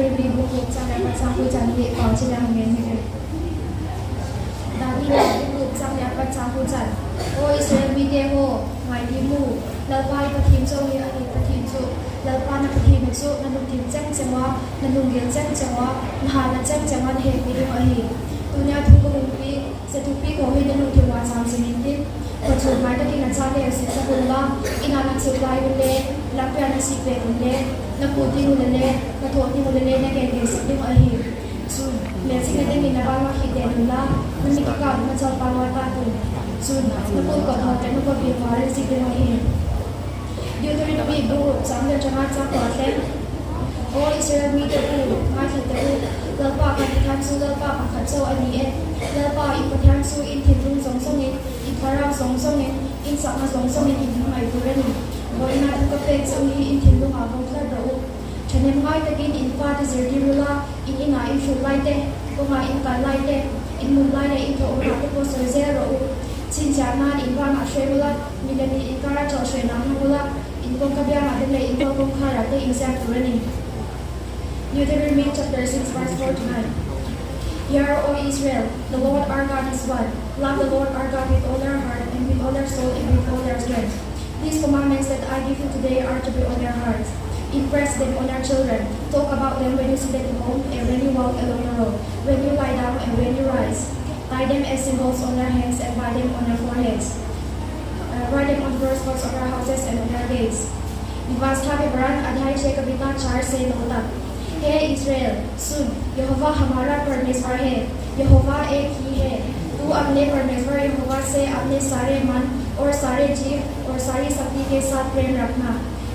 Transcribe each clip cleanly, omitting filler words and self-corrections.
Deuteronomy 5 chang le 4 chang hu chan hi pau chi lang men hi. Davida 5 chang le 4 chang hu chan. Aw Israel mite ho, ngai ti mu, Lalpa i Pathian chaw hi a ni Pathian chu. Lalpa na Pathian chu na lungthin cheng chenga, na lungil cheng chenga, na ha na cheng chenga na hek ni ding a hi. Tunia thu ka hungpi, Sethupi ko hi na lungthin wa cham singin tin, khuachung ngai takin a cha te a si sa hun la, inn ah na chuk lai hun le, lampian na sik ve hun le, na kut ding hun le, na thawh ding hun le na ke ke sak ding a hi. Cun hmelching na ding in na ban wa khi te hun la, na miki ka na chol pa wa ta tun. Cun na kut ko thawt le na kut bi wa ren sik ding a hi. Deuteronomy bu chang le changa chang kwa thleng. Aw Israel mite u, ngaithla teh u, Lalpa kan Pathian chu Lalpa pakhat chaw a ni e. Lalpa in Pathian chu in thinlung zawng zawngin, in thlarau zawng zawngin, in chakna zawng zawngin in hmangaih tur a ni. Vawiina thu ka pek che u hi in thinlungah vawng tlat rawh u. Thahnem ngai takin in fate zirtir ula, in inah in hrut lai te, kawngah in kal lai te, in mut lai leh in thawh hunah te pawh sawi zel rawh u. Chhinchhiah nan in banah hre ula, milem in inkara chawlh hre nang hmang ula, in kawngka biangah te leh in kawr kawngkharah te in ziak tur a ni. Deuteronomy chapter 6 verse 4 to 9 Hear, O Israel, the Lord our God is one. Love the Lord our God with all your heart and with all your soul and with all your strength. These commandments that I give you today are to be on your hearts. Impress them on your children. Talk about them when you sit at home and when you walk along the road, when you lie down and when you rise. Tie them as symbols on your hands and bind them on your foreheads. Write them on the doorposts of your houses and on your gates. व्यवस्था विवरण अध्याय 6 कविता 4 से 9 तक। हे Israel, सुन, यहोवा हमारा परमेश्वर है, यहोवा एक ही है। तू अपने परमेश्वर यहोवा से अपने सारे मन और सारे जीव और सारी शक्ति के साथ प्रेम रखना।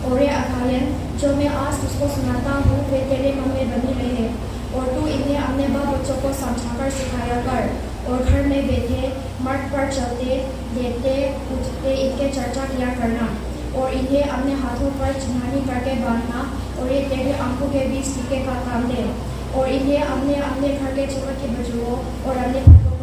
और ये आख्यान जो मैं आज तुझको सुनाता हूँ, वे तेरे मन में बनी रहे और तू इन्हें अपने बाल बच्चों को समझाकर सिखाया कर और घर में बैठे, मार्ग पर चलते, लेटते, उठते इनके चर्चा किया करना और इन्हें अपने हाथों पर चिन्हानी करके बांधना और ये तेरे आंखों के बीच टीके का काम दे और इन्हें अपने अपने घर के चौखट के बाजुओं और अपने फटकों